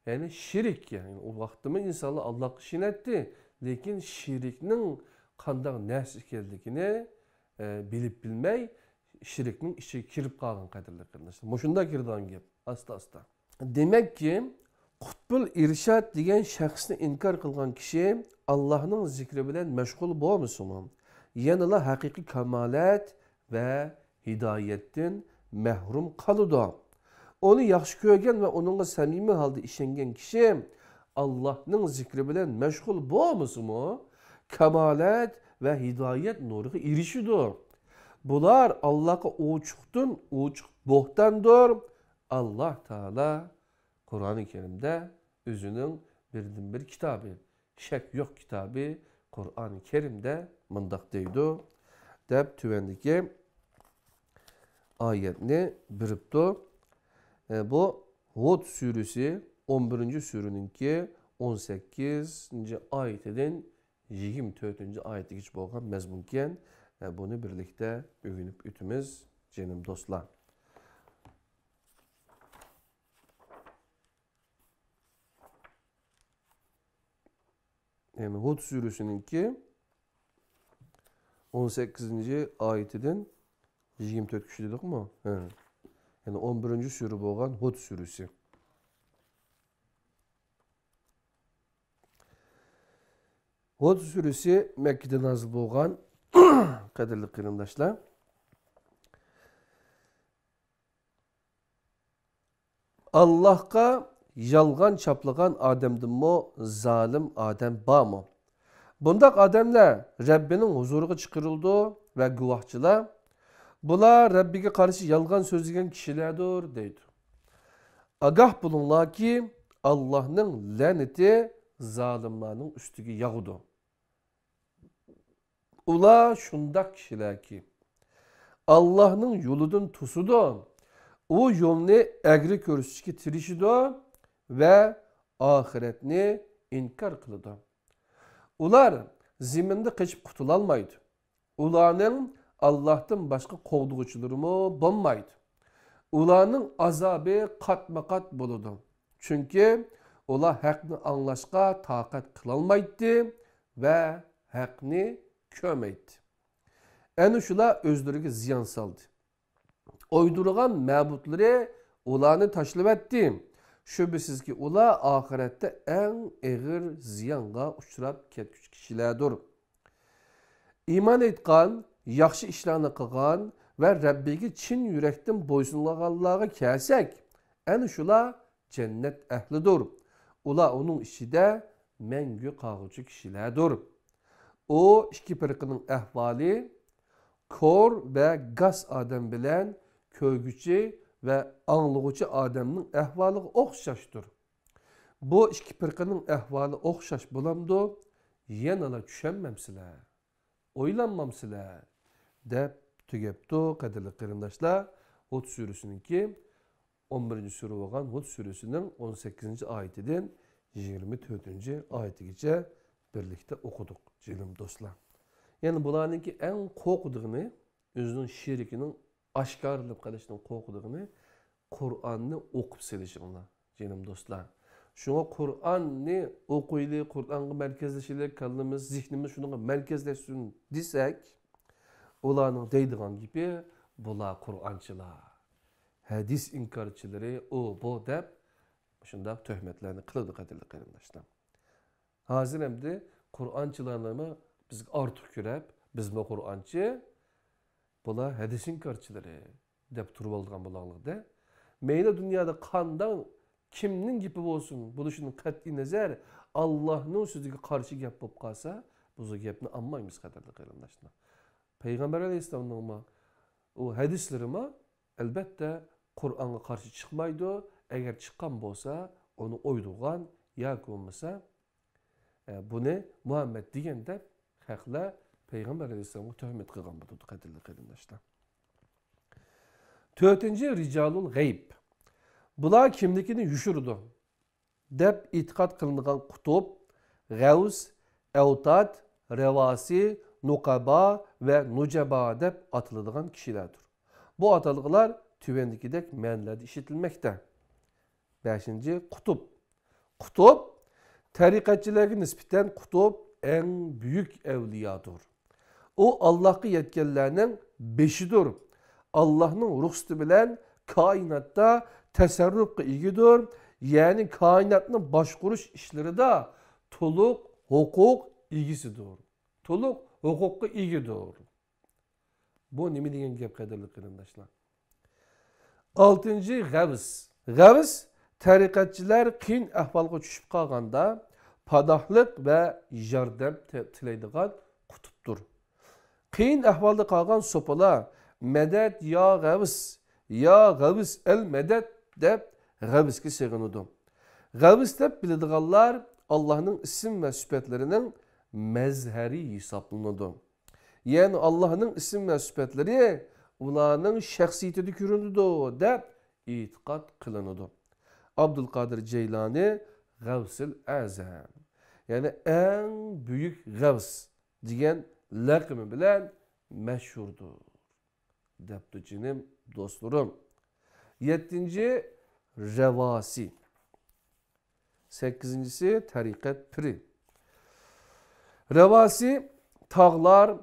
يەنى شېرىك، يەنى ئۇ ۋاقىتتىمۇ ئىنسانلار ئاللاغا ئىشىنەتتى، لېكىن شېرىكنىڭ قانداق نەرسە ئىكەنلىكىنى، ئە، بىلىپ بىلمەي، شېرىكنىڭ ئىچىگە كىرىپ قالغان، قەدىرلىك قېرىنداشلار. مۇشۇنداق كىرىدىغان گەپ، ئاستا-ئاستا. دېمەككى، قۇتبۇل ئىرشاد دېگەن شەخسنى ئىنكار قىلغان كىشى ئاللاھنىڭ زىكرى بىلەن مەشغۇل بولمىسىمۇ، يەنىلا ھەقىقىي كامالەت ۋە ھىدايەتتىن مەھرۇم قالىدۇ. ئۇنى ياخشى كۆرگەن ۋە ئۇنىڭغا سەمىمىي ھالدا ئىشەنگەن كىشى ئاللاھنىڭ زىكرى بىلەن مەشغۇل بولمىسىمۇ، كامالەت ۋە ھىدايەت نۇرىغا ئېرىشىدۇ. بۇلار ئاللاھقا ئوچۇقتىن ئوچۇق بوھتاندۇر. ئاللاھ تائالا قۇرئانى كەرىمدە ئۆزىنىڭ بىردىنبىر كىتابى، شەك يوق كىتابى قۇرئانى كەرىمدە مۇنداق دەيدۇ، دەپ تۆۋەندىكى ئايەتنى بېرىپتۇ. ئە، بۇ ھۇد سۈرىسى، ئون بىرىنچى سۈرىنىڭكى ئون سەككىزىنچى ئايىتىدىن يىگىرمە تۆتىنچى ئايىتىگىچە بولغان مەزمۇنكەن. ئە، بۇنى بىرلىكتە ئۆگىنىپ ئۆتىمىز، جېنىم دوستلار. يەنى ھۇد سۈرىسىنىڭكى ئون سەككىزىنچى ئايىتىدىن يىگىرمە تۆت كىشى دېدۇقمۇ؟ ھە. يەنى ئون بىرىنچى سۈرە بولغان ھۇد سۈرىسى. ھۇد سۈرىسى مەككىدە نازىل بولغان، قەدىرلىك قېرىنداشلار. ئاللاھقا يالغان چاپلىغان ئادەمدىنمۇ زالىم ئادەم بارمۇ؟ بۇنداق ئادەملەر رەببىنىڭ ھۇزۇرىغا چىقىرىلىدۇ ۋە گۇۋاھچىلار، بۇلار رەببىگە قارشى يالغان سۆزلىگەن كىشىلەردۇر، دەيدۇ. ئاگاھ بولۇڭلاركى، ئاللاھنىڭ لەنىتى زالىملارنىڭ ئۈستىگە ياغىدۇ. ئۇلار شۇنداق كىشىلەركى، ئاللاھنىڭ يولىدىن توسىدۇ، ئۇ يولنى ئەگرى كۆرسىتىشكە تىرىشىدۇ ۋە ئاخىرەتنى ئىنكار قىلىدۇ. ئۇلار زېمىندا قېچىپ قۇتۇلالمايدۇ. ئۇلارنىڭ ئاللاھتىن باشقا قوغدىغۇچىلىرىمۇ بولمايدۇ. ئۇلارنىڭ ئازابى قاتمۇ قات بولىدۇ. چۈنكى ئۇلار ھەقنى ئاڭلاشقا تاقەت قىلالمايتتى ۋە ھەقنى كۆرمەيتتى. ئەنە شۇلار ئۆزلىرىگە زىيان سالدى. ئويدۇرغان مەبۇدلىرى ئۇلارنى تاشلىۋەتتى. شۈبھىسىزكى، ئۇلار ئاخىرەتتە ئەڭ ئېغىر زىيانغا ئۇچراپ كەتكۈچى كىشىلەردۇر. ئىمان ئېيتقان، ياخشى ئىشلارنى قىلغان ۋە رەببىگە چىن يۈرەكتىن بويسۇنغانلارغا كەلسەك، ئەنە شۇلار جەننەت ئەھلىدۇر. ئۇلار ئۇنىڭ ئىچىدە مەڭگۈ قالغۇچى كىشىلەردۇر. ئۇ ئىككى پىرقىنىڭ ئەھۋالى كور ۋە گاس ئادەم بىلەن كۆرگۈچى ۋە ئاڭلىغۇچى ئادەمنىڭ ئەھۋالىغا ئوخشاشتۇر. بۇ ئىككى پىرقىنىڭ ئەھۋالى ئوخشاش بولامدۇ؟ يەنىلا چۈشەنمەمسىلەر؟ ئويلانمامسىلەر؟ دەپ تۈگەپتۇ، قەدىرلىك قېرىنداشلار. ھۇد سۈرىسىنىڭكى، ئون بىرىنچى سۈرە بولغان ھۇد سۈرىسىنىڭ ئون سەككىزىنچى ئايىتىدىن يىگىرمە تۆتىنچى ئايىتىگىچە بىرلىكتە ئوقۇدۇق، جېنىم دوستلار. يەنى بۇلارنىڭكى ئەڭ قورقىدىغىنى، ئۆزىنىڭ شېرىكىنىڭ ئاشكارىلىنىپ قېلىشىنىڭ قورقىدىغىنى، قۇرئاننى ئوقۇپ سېلىشىڭلار، جېنىم دوستلار. شۇڭا قۇرئاننى ئوقۇيلى، قۇرئانغا مەركەزلىشىلى، كاللىمىز، زېھنىمىز شۇنىڭغا مەركەزلەشسۇن دېسەك، ئۇلارنىڭ دەيدىغان گېپى، بۇلار قۇرئانچىلار، ھەدىس ئىنكارچىلىرى، ئۇ، بۇ دەپ، شۇنداق تۆھمەتلەرنى قىلىدۇ، قەدىرلىك قېرىنداشلار. ھازىر ئەمدى قۇرئانچىلارنىمۇ بىزگە ئارتۇق كۆرۈپ، بىزمۇ قۇرئانچى، بۇلار ھەدىس ئىنكارچىلىرى دەپ تۇرۇۋالىدىغان بولغانلىقىدا، مەيلى دۇنيادا قانداق، كىمنىڭ گېپى بولسۇن، بولۇشىدىن قەتئىي نەزەر، ئاللاھنىڭ سۆزىگە قارشى گەپ بولۇپ قالسا، بىز ئۇ گەپنى ئاڭلىمايمىز، قەدىرلىك قېرىنداشلار. پەيغەمبەر ئەلەيھىسسالامنىڭمۇ ئۇ ھەدىسلىرىمۇ، ئەلبەتتە، قۇرئانغا قارشى چىقمايدۇ. ئەگەر چىققان بولسا، ئۇنى ئويدۇرغان ياكى بولمىسا، ئە، بۇنى مۇھەممەد دېگەن دەپ خەقلەر پەيغەمبەر ئەلەيھىسسالامغا تۆھمەت قىلغان بولىدۇ، قەدىرلىك قېرىنداشلار. تۆتىنچى، رىجالۇل غەيب. بۇلار كىملىكىنى يوشۇرىدۇ دەپ ئېتىقاد قىلىنغان قۇتۇب، غەۋس، ئەۋتاد، رەۋاسى، نۇقەبا ۋە نۇجەبا دەپ ئاتىلىدىغان كىشىلەردۇر. بۇ ئاتالغۇلار تۆۋەندىكىدەك مەنىلەردە ئىشلىتىلمەكتە. بەشىنچى، قۇتۇب. قۇتۇب، تەرىقەتچىلەرگە نىسبەتەن قۇتۇب ئەڭ بۈيۈك ئەۋلىيادۇر. ئۇ ئاللاھقا يەتكەنلەرنىڭ بېشىدۇر. ئاللاھنىڭ رۇخسىتى بىلەن كائىناتتا تەسەررۇپقا ئىگىدۇر. يەنى كائىناتنى باشقۇرۇش ئىشلىرىدا تولۇق ھوقۇق ئىگىسىدۇر. تولۇق ھوقۇققا ئىگىدۇر. بۇ نېمە دېگەن گەپ، قەدىرلىك قېرىنداشلار؟ ئالتىنچى، غەۋس. غەۋس، تەرىقەتچىلەر قىيىن ئەھۋالغا چۈشۈپ قالغاندا پاناھلىق ۋە ياردەم تە-، تىلەيدىغان قۇتۇپتۇر. قىيىن ئەھۋالدا قالغان سوپىلار، «مەدەت يا غەۋس، يا غەۋس ئەل مەدەت» دەپ غەۋسكە سېغىنىدۇ. غەۋس دەپ بىلىدىغانلار ئاللاھنىڭ ئىسىم ۋە سۈپەتلىرىنىڭ مەزھەرى ھېسابلىنىدۇ. يەنى ئاللاھنىڭ ئىسىم ۋە سۈپەتلىرى ئۇلارنىڭ شەخسىيىتىدە كۆرۈنىدۇ دەپ ئېتىقاد قىلىنىدۇ. ئابدۇلقادىر جەيلانى غەۋسىل ئەزەم، يەنى ئەڭ بۈيۈك غەۋس دېگەن لەقىمى بىلەن مەشھۇردۇر، دەپتۇ جېنىم دوستلىرىم. يەتتىنچى، رەۋاسىي. سەككىزىنچىسى، تەرىقەت پىرى. رەۋاسىي تاغلار،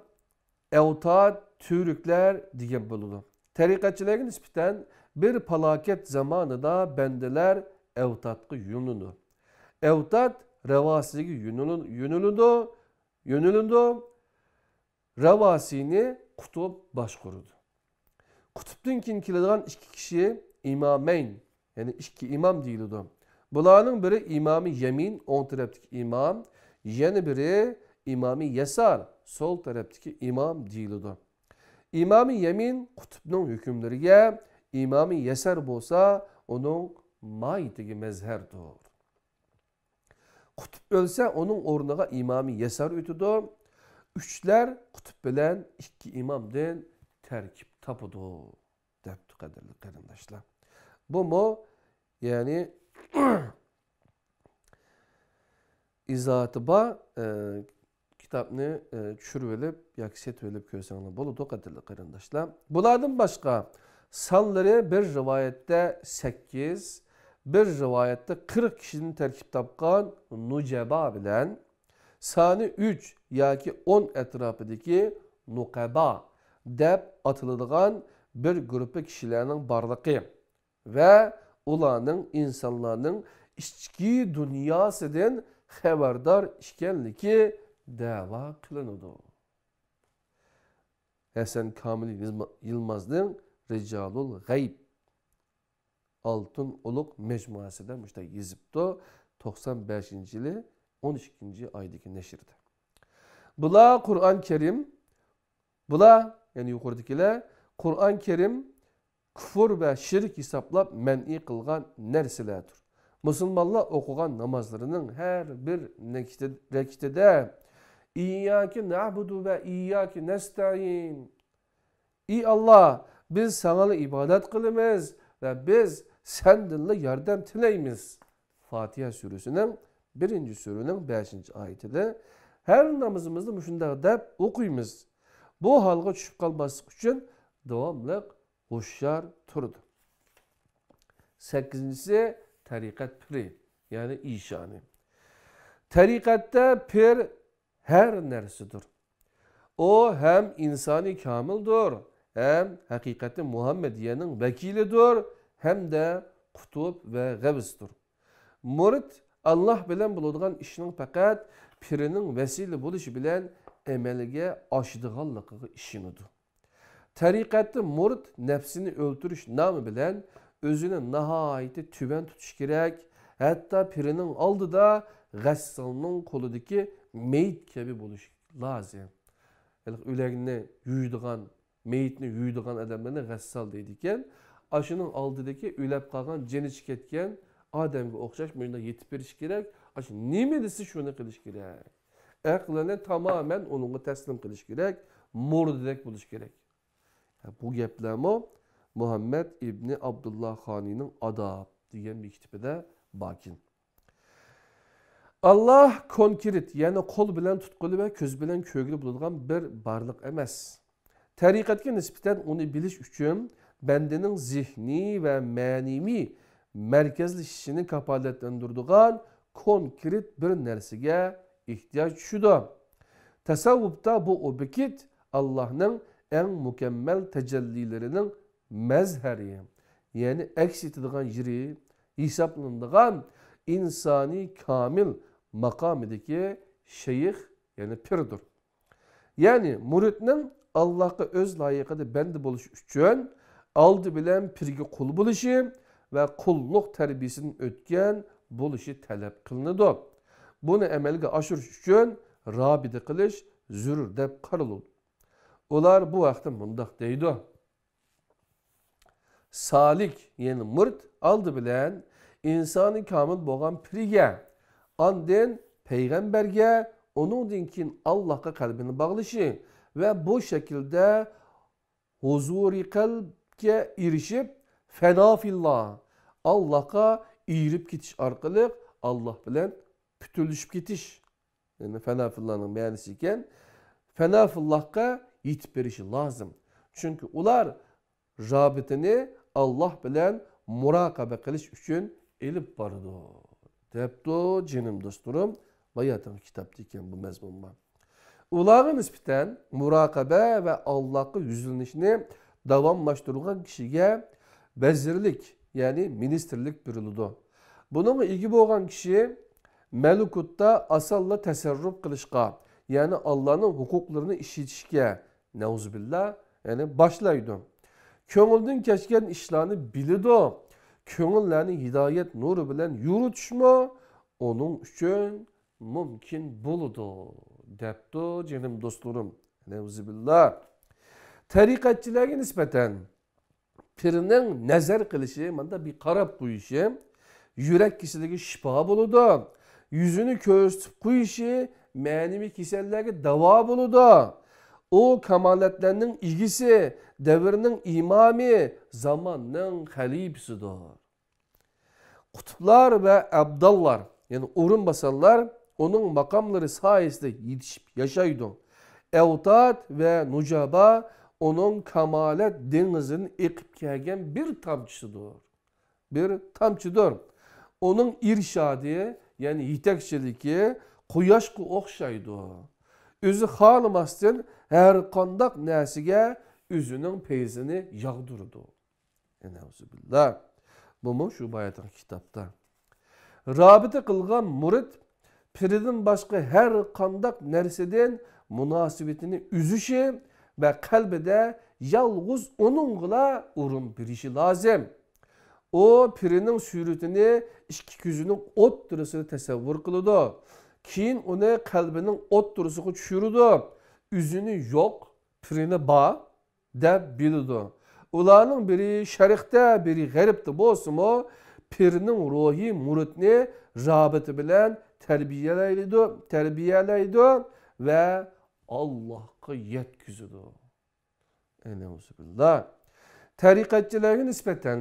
ئەۋتاد، تۈۋرۈكلەر دېگەن بولىدۇ. تەرىقەتچىلەرگە نىسبەتەن بىر پالاكەت زامانىدا بەندىلەر ئەۋتادقا يۆنىلىدۇ. ئەۋتاد رەۋاسىگە يۆنىلىدۇ، يۆنىلىدۇ، يۆنىلىدۇ. رەۋاسىنى قۇتۇب باشقۇرىدۇ. قۇتۇبتىن كېيىن كېلىدىغان ئىككى كىشى ئىمامەين، يەنى ئىككى ئىمام دېيىلىدۇ. بۇلارنىڭ بىرى ئىمامى يەمىن، ئوڭ تەرەپتىكى ئىمام، يەنە بىرى ئىمامى يەسار، سول تەرەپتىكى ئىمام دېيىلىدۇ. ئىمامى يەمىن قۇتۇبنىڭ ھۆكۈملىرىگە، ئىمامى يەسار بولسا ئۇنىڭ ماھىيىتىگە مەزھەردۇر. قۇتۇب ئۆلسە، ئۇنىڭ ئورنىغا ئىمامى يەسار ئۆتىدۇ. ئۈچلەر قۇتۇب بىلەن ئىككى ئىمامدىن تەركىب تاپىدۇ، دەپتۇ، قەدىرلىك قېرىنداشلار. بۇمۇ، يەنى، ئىزاھاتى بار، ئە، كىتابنى، ئە، چۈشۈرۈۋېلىپ ياكى سېتىۋېلىپ كۆرسەڭلار بولىدۇ، قەدىرلىك قېرىنداشلار. بۇلاردىن باشقا، سانلىرى بىر رىۋايەتتە سەككىز، بىر رىۋايەتتە قىرىق كىشىدىن تەركىب تاپقان نۇجەبا بىلەن سانى ئۈچ ياكى ئون ئەتراپىدىكى نۇقەبا دەپ ئاتىلىدىغان بىر گۇرۇپپا كىشىلەرنىڭ بارلىقى ۋە ئۇلارنىڭ ئىنسانلارنىڭ ئىچكى دۇنياسىدىن خەۋەردار ئىكەنلىكى دەۋا قىلىنىدۇ. ھەسەن كامىل يىلما-، يىلمازنىڭ رىجالۇل غەيب، ئالتۇن ئۇلۇغ مەجمۇئەسىدە مۇشۇنداق يېزىپتۇ. توقسان بەشىنچى يىلى، ئون ئىككىنچى ئايدىكى نەشرىدە. بۇلار قۇرئان كەرىم، بۇلار، يەنى يۇقىرىدىكىلەر، قۇرئان كەرىم كۇفۇر ۋە شىرك ھېسابلاپ مەنئى قىلغان نەرسىلەردۇر. مۇسۇلمانلار ئوقۇغان نامازلىرىنىڭ ھەر بىر نەكىتى-، رەكىتىدە، «ئىيياكە نەئبۇدۇ ۋە ئىيياكە نەستەئىن.» «ئى ئاللا، بىز ساڭىلا ئىبادەت قىلىمىز ۋە بىز سەندىنلا ياردەم تىلەيمىز.» فاتىھە سۈرىسىنىڭ بىرىنچى سۈرىنىڭ بەشىنچى ئايىتىدە ھەر نامىزىمىزدا مۇشۇنداق دەپ ئوقۇيمىز. بۇ ھالغا چۈشۈپ قالماسلىق ئۈچۈن داۋاملىق ھوشيار تۇرىدۇ. سەككىزىنچىسى، تەرىقەت پىرى، يەنى ئىشانى. تەرىقەتتە پىر ھەر نەرسىدۇر. ئۇ ھەم ئىنسانى كامىلدۇر، ھەم ھەقىقەتى مۇھەممەدىيەنىڭ ۋەكىلىدۇر، ھەمدە قۇتۇب ۋە غەۋسدۇر. مۇرىت ئاللا بىلەن بولىدىغان ئىشنىڭ پەقەت پىرىنىڭ ۋەسىلە بولۇشى بىلەن ئەمەلگە ئاشىدىغانلىقىغا ئىشىنىدۇ. تەرىقەتتە مۇرىت نەپسىنى ئۆلتۈرۈش نامى بىلەن ئۆزىنى ناھايىتى تۆۋەن تۇتۇش كېرەك، ھەتتا پىرىنىڭ ئالدىدا غەسسالنىڭ قولىدىكى مېيىت كەبى بولۇش لازىم. ھېلىقى ئۆلەكنى يۇيىدىغان، مېيىتنى يۇيىدىغان ئادەملەرنى غەسسال دەيدىكەن. ئاشۇنىڭ ئالدىدىكى ئۆلۈپ قالغان، جېنى چىقىپ كەتكەن ئادەمگە ئوخشاش مۇنداق يېتىپ بېرىش كېرەك. ئاشۇ نېمە دېسە، شۇنى قىلىش كېرەك. ئەقلىنى تامامەن ئۇنىڭغا تەسلىم قىلىش كېرەك، مۇردىدەك بولۇش كېرەك. بۇ گەپلەرمۇ مۇھەممەد ئىبنى ئابدۇللا خانىنىڭ ئاداب دېگەن مېكتىپىدە باركەن. ئاللا كونكرېت، يەنى قول بىلەن تۇتقىلى ۋە كۆز بىلەن كۆرگىلى بولىدىغان بىر بارلىق ئەمەس. تەرىقەتكە نىسبەتەن ئۇنى بىلىش ئۈچۈن بەندىنىڭ زېھنىي ۋە مەنىۋى مەركەزلىشىشىنى كاپالەتلەندۈرىدىغان كونكرېت بىر نەرسىگە ئېھتىياج چۈشىدۇ. تەسەۋۋۇپتا بۇ ئوبيېكت ئاللانىڭ ئەڭ مۇكەممەل تەجەللىلىرىنىڭ مەزھەرى، يەنى ئەكس ئېتىدىغان يېرى ھېسابلىنىدىغان ئىنسانىي كامىل ماقامىدىكى شەيخ، يەنى پىردۇر. يەنى مۇرىتنىڭ ئاللاھقا ئۆز لايىقىدا بەندە بولۇشى ئۈچۈن ئالدى بىلەن پىرگە قۇل بولۇشى ۋە قۇللۇق تەربىيىسىدىن ئۆتكەن بولۇشى تەلەپ قىلىنىدۇ. بۇنى ئەمەلگە ئاشۇرۇش ئۈچۈن رابىتە قىلىش زۆرۈر دەپ قارىلىدۇ. ئۇلار بۇ ھەقتە مۇنداق دەيدۇ. سالىك، يەنى مۇرىت ئالدى بىلەن ئىنسانى كامىل بولغان پىرگە، ئاندىن پەيغەمبەرگە، ئۇنىڭدىن كېيىن ئاللاھقا قەلبىنى باغلىشى ۋە بۇ شەكىلدە ھۇزۇرى قەلبكە ئېرىشىپ، فەنا فىللا، ئاللاھقا ئېرىپ كېتىش ئارقىلىق ئاللاھ بىلەن پۈتۈنلىشىپ كېتىش. يەنى فەنا فىللانىڭ مەنىسى ئىكەن، فەنا فىللاھقا يېتىپ بېرىشى لازىم. چۈنكى ئۇلار رابىتىنى ئاللاھ بىلەن مۇراقىبە قىلىش ئۈچۈن ئېلىپ بارىدۇ، دەپتۇ جېنىم دوستلىرىم. باياتىنقى كىتابتا ئىكەن بۇ مەزمۇنمۇ. ئۇلارغا نىسبەتەن مۇراقىبە ۋە ئاللاھقا يۈزلىنىشنى داۋاملاشتۇرغان كىشىگە ۋەزىرلىك، يەنى مىنىستىرلىك بېرىلىدۇ. بۇنىڭغا ئىگە بولغان كىشى مەلىكۇتتا ئاسانلا تەسەررۇپ قىلىشقا، يەنى ئاللانىڭ ھوقۇقلىرىنى ئىشلىتىشكە، نەئۇزۇبىللا، يەنى باشلايدۇ. كۆڭلىدىن كەچكەن ئىشلارنى بىلىدۇ. كۆڭۈللەرنى ھىدايەت نۇرى بىلەن يورۇتۇشمۇ ئۇنىڭ ئۈچۈن مۇمكىن بولىدۇ، دەپتۇ جېنىم دوستلىرىم. نەئۇزۇبىللا. تەرىقەتچىلەرگە نىسبەتەن پىرنىڭ نەزەر قىلىشى، ماندا بىر قاراپ قويۇشى، يۈرەك كېسىلىگە شىپا بولىدۇ. يۈزىنى كۆرسىتىپ قويۇشى مەنىۋى كېسەللەرگە داۋا بولىدۇ. ئۇ كامالەتلەرنىڭ ئىگىسى، دەۋرنىڭ ئىمامى، زاماننىڭ خەلىپىسىدۇر. قۇتۇپلار ۋە ئابداللار، يەنى ئورۇنباسارلار ئۇنىڭ ماقاملىرى سايىسىدە يېتىشىپ ياشايدۇ. ئەۋتاد ۋە نۇجابا ئۇنىڭ كامالەت دېڭىزىدىن ئېقىپ كەلگەن بىر تامچىسىدۇر. بىر تامچىدۇر. ئۇنىڭ ئىرشادى، يەنى يېتەكچىلىكى قۇياشقا ئوخشايدۇ. ئۆزى خالىماستىن ھەر قانداق نەرسىگە ئۆزىنىڭ پەيزىنى ياغدۇرىدۇ. نەئۇزۇبىللا. بۇمۇ شۇ باياتىنقى كىتابتا. رابىتە قىلغان مۇرىت پىرىدىن باشقا ھەر قانداق نەرسىدىن مۇناسىۋىتىنى ئۈزۈشى ۋە قەلبىدە يالغۇز ئۇنىڭغىلا ئورۇن بېرىشى لازىم. ئۇ پىرىنىڭ سۈرىتىنى ئىككى كۆزىنىڭ ئوتتۇرىسىدا تەسەۋۋۇر قىلىدۇ. كېيىن ئۇنى قەلبىنىڭ ئوتتۇرىسىغا چۈشۈرىدۇ. ئۆزىنى يوق، پىرىنى بار دەپ بىلىدۇ. ئۇلارنىڭ بىرى شەرقتە، بىرى غەربتە بولسىمۇ، پىرنىڭ روھى مۇرىتنى رابىتە بىلەن تەربىيەلەيدۇ، تەربىيەلەيدۇ ۋە ئاللاھقا يەتكۈزىدۇ. ئەنەۋزۇبىللا. تەرىقەتچىلەرگە نىسبەتەن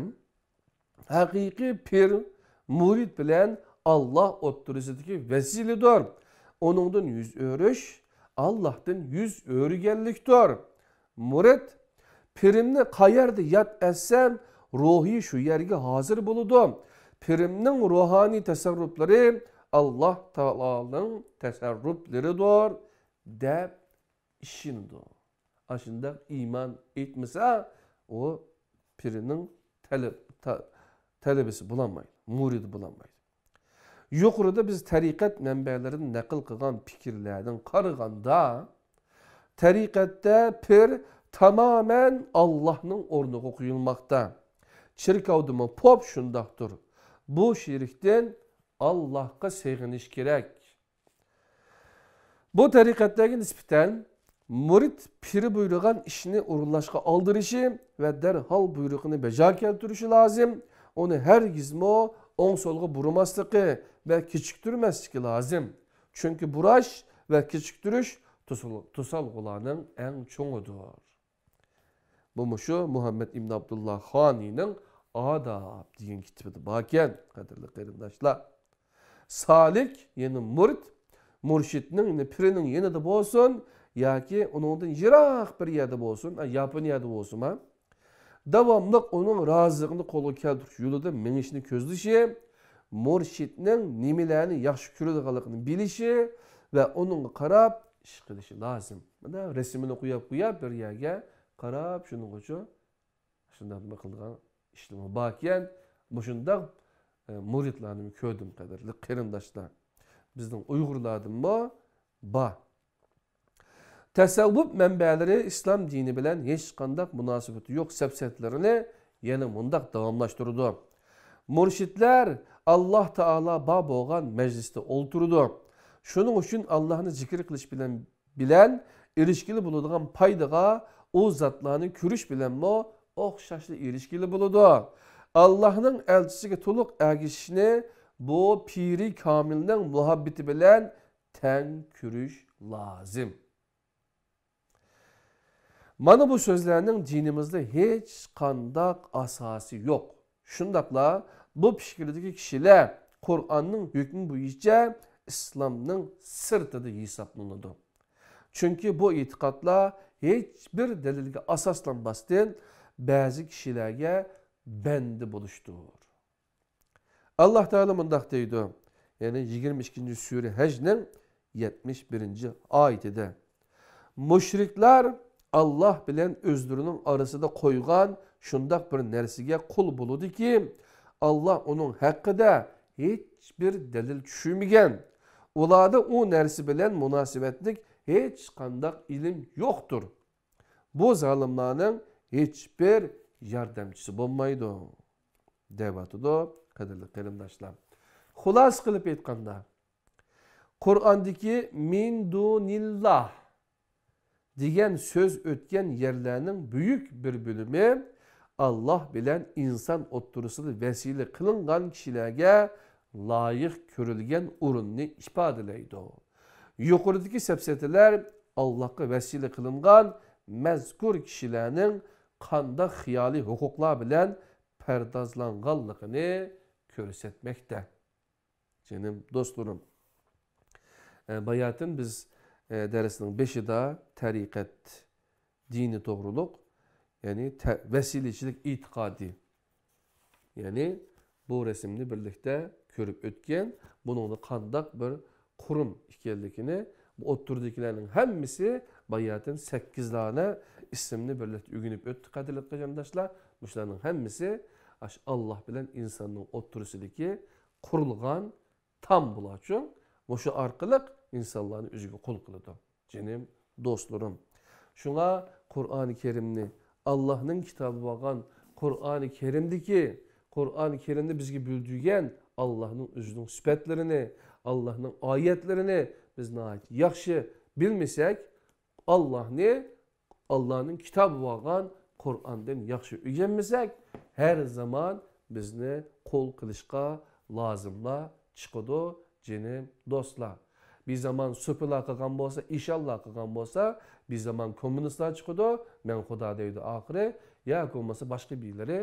ھەقىقىي پىر مۇرىت بىلەن ئاللا ئوتتۇرىسىدىكى ۋەسىلىدۇر. ئۇنىڭدىن يۈز ئۆرۈش ئاللاھتىن يۈز ئۆرۈگەنلىكتۇر. مۇرىت پىرىمنى قەيەردە ياد ئەتسەم، روھى شۇ يەرگە ھازىر بولىدۇ. پىرىمنىڭ روھانىي تەسەررۇپلىرى ئاللا تائالانىڭ تەسەررۇپلىرىدۇر، دەپ ئىشىنىدۇ. ئاشۇنداق ئىمان ئېيتمىسا، ئۇ پىرىنىڭ تەلە-، تا-، تەلىبىسى بولالمايدۇ، مۇرىدى بولالمايدۇ. يۇقىرىدا بىز تەرىقەت مەنبەلىرىدىن نەقىل قىلغان پىكىرلەردىن قارىغاندا، تەرىقەتتە پىر تامامەن ئاللاھنىڭ ئورنىغا قويۇلماقتا. چېركاۋدىمۇ پوپ شۇنداقتۇر. بۇ شېرىكتىن ئاللاھقا سېغىنىش كېرەك. بۇ تەرىقەتلەرگە نىسبەتەن مۇرىت پىرى بۇيرۇغان ئىشنى ئورۇنلاشقا ئالدىرىشى ۋە دەرھال بۇيرۇقىنى بەجا كەلتۈرۈشى لازىم. ئۇنى ھەرگىزمۇ ئوڭ-سولغا بۇرىماسلىقى ۋە كېچىكتۈرمەسلىكى لازىم. چۈنكى بۇراش ۋە كېچىكتۈرۈش توسال-، توسالغۇلارنىڭ ئەڭ چوڭىدۇر. بۇ مۇشۇ مۇھەممەد ئىبن ئابدۇللا خانىينىڭ ئاداب دېگەن كىتابىدا باركەن، قەدىرلىك قېرىنداشلار. سالىك، يەنى مۇرىت، مۇرشىدنىڭ، يەنى پىرىنىڭ يېنىدا بولسۇن ياكى ئۇنىڭدىن يىراق بىر يەردە بولسۇن، ئە، ياپونىيەدە بولسۇنما، داۋاملىق ئۇنىڭ رازىلىقىنى قولغا كەلتۈرۈش يولىدا مېڭىشنى كۆزلىشى، مۇرشىدنىڭ نېمىلەرنى ياخشى كۆرىدىغانلىقىنى بىلىشى ۋە ئۇنىڭغا قاراپ ئىش قىلىشى لازىم. مانا رەسىمىنى قويۇپ، قويۇپ بىر يەرگە قاراپ، شۇنىڭغىچۇ شۇنداق نېمە قىلىدىغان ئىشلىرىمۇ باركەن. مۇشۇنداق، ئە، مۇرىتلارنى كۆردۈم، قەدىرلىك قېرىنداشلار. بىزنىڭ ئۇيغۇرلاردىنمۇ بار. تەسەۋۋۇپ مەنبەلىرى ئىسلام دىنى بىلەن ھېچقانداق مۇناسىۋىتى يوق سەپسەتىلىرىنى يەنە مۇنداق داۋاملاشتۇرىدۇ: مۇرشىدلار ئاللا تائالا بار بولغان مەجلىستە ئولتۇرىدۇ. شۇنىڭ ئۈچۈن ئاللانى زىكىر قىلىش بىلەن، بىلەن ئېرىشكىلى بولىدىغان پايدىغا ئۇ زاتلارنى كۆرۈش بىلەنمۇ ئوخشاشلا ئېرىشكىلى بولىدۇ. ئاللانىڭ ئەلچىسىگە تولۇق ئەگىشىشنى بۇ پىرى كامىلنىڭ مۇھەببىتى بىلەن تەڭ كۆرۈش لازىم. مانا بۇ سۆزلەرنىڭ دىنىمىزدا ھېچقانداق ئاساسى يوق. شۇنداقلا بۇ پىكىردىكى كىشىلەر قۇرئاننىڭ ھۆكمى بويىچە ئىسلامنىڭ سىرتىدا ھېسابلىنىدۇ. چۈنكى بۇ ئېتىقادلار ھېچبىر دەلىلگە ئاساسلانماستىن، بەزى كىشىلەرگە بەندە بولۇشتۇر. ئاللا تائالا مۇنداق دەيدۇ، يەنى يىگىرمە ئىككىنچى سۈرە ھەجنىڭ يەتمىش بىرىنچى ئايىتىدە: مۇشرىكلار ئاللاھ بىلەن ئۆزلىرىنىڭ ئارىسىدا قويغان شۇنداق بىر نەرسىگە قۇل بولىدۇكى، ئاللاھ ئۇنىڭ ھەققىدە ھېچبىر دەلىل چۈشۈرمىگەن. ئۇلاردا ئۇ نەرسە بىلەن مۇناسىۋەتلىك ھېچقانداق ئىلىم يوقتۇر. بۇ زالىملارنىڭ ھېچبىر ياردەمچىسى بولمايدۇ، دەۋاتىدۇ، قەدىرلىك قېرىنداشلار. خۇلاسە قىلىپ ئېيتقاندا، قۇرئاندىكى مىن دۇنىللاھ دېگەن سۆز ئۆتكەن يەرلەرنىڭ بۈيۈك بىر بۆلۈمى ئاللاھ بىلەن ئىنسان ئوتتۇرىسىدا ۋەسىلە قىلىنغان كىشىلەرگە لايىق كۆرۈلگەن ئورۇننى ئىپادىلەيدۇ. يۇقىرىدىكى سەپسەتىلەر ئاللاھقا ۋەسىلە قىلىنغان مەزكۇر كىشىلەرنىڭ قانداق خىيالىي ھوقۇقلار بىلەن پەردازلانغانلىقىنى كۆرسەتمەكتە. جېنىم دوستلىرىم، ئە، باياتىن بىز، ئە، دەرسنىڭ بېشىدا تەرىقەت دىنى توغرۇلۇق، يەنى تە-، ۋەسىلىچىلىك ئېتىقادى، يەنى بۇ رەسىمنى بىرلىكتە كۆرۈپ ئۆتكەن، بۇنىڭدا قانداق بىر قۇرۇم ئىكەنلىكىنى، بۇ ئوتتۇرىدىكىلەرنىڭ ھەممىسى باياتىن سەككىز دانە ئىسىمنى بىرلىكتە ئۆگىنىپ ئۆتتى، قەدىرلىك قېرىنداشلار. مۇشۇلارنىڭ ھەممىسى ئاشۇ ئاللاھ بىلەن ئىنساننىڭ ئوتتۇرىسىدىكى قۇرۇلغان تام بۇلارچۇ، مۇشۇ ئارقىلىق ئىنسانلارنى ئۆزىگە قۇل قىلىدۇ. جېنىم دوستلىرىم، شۇڭا قۇرئانى كەرىمنى، ئاللاھنىڭ كىتابى بولغان قۇرئانى كەرىمدىكى، قۇرئانى كەرىمدە بىزگە بىلدۈرگەن ئاللاھنىڭ ئۆزىنىڭ سۈپەتلىرىنى، ئاللاھنىڭ ئايەتلىرىنى بىز ناھايىتى ياخشى بىلمىسەك، ئاللاھنى، ئاللاھنىڭ كىتابى بولغان قۇرئاندىن ياخشى ئۆگەنمىسەك، ھەر زامان بىزنى قۇل قىلىشقا لازىملار چىقىدۇ، جېنىم دوستلار. بىر زامان سوپىلار قىلغان بولسا، ئىشانلار قىلغان بولسا، بىر زامان كوممۇنىستلار چىقىدۇ، مەن خۇدا دەيدۇ ئاخىرى، ياكى بولمىسا باشقا بىرلىرى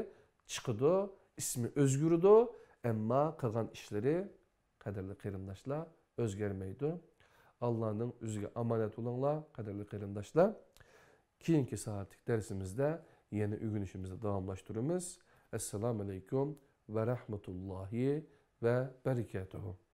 چىقىدۇ، ئىسمى ئۆزگىرىدۇ، ئەمما قىلغان ئىشلىرى، قەدىرلىك قېرىنداشلار، ئۆزگەرمەيدۇ. ئاللانىڭ ئۆزىگە ئامانەت بولۇڭلار، قەدىرلىك قېرىنداشلار. كېيىنكى سائەتلىك دەرسىمىزدە يەنە ئۆگىنىشىمىزنى داۋاملاشتۇرىمىز. ئەسسالامۇ ئەلەيكۇم ۋە رەھمەتۇللاھى ۋە بەرىكاتۇھۇ.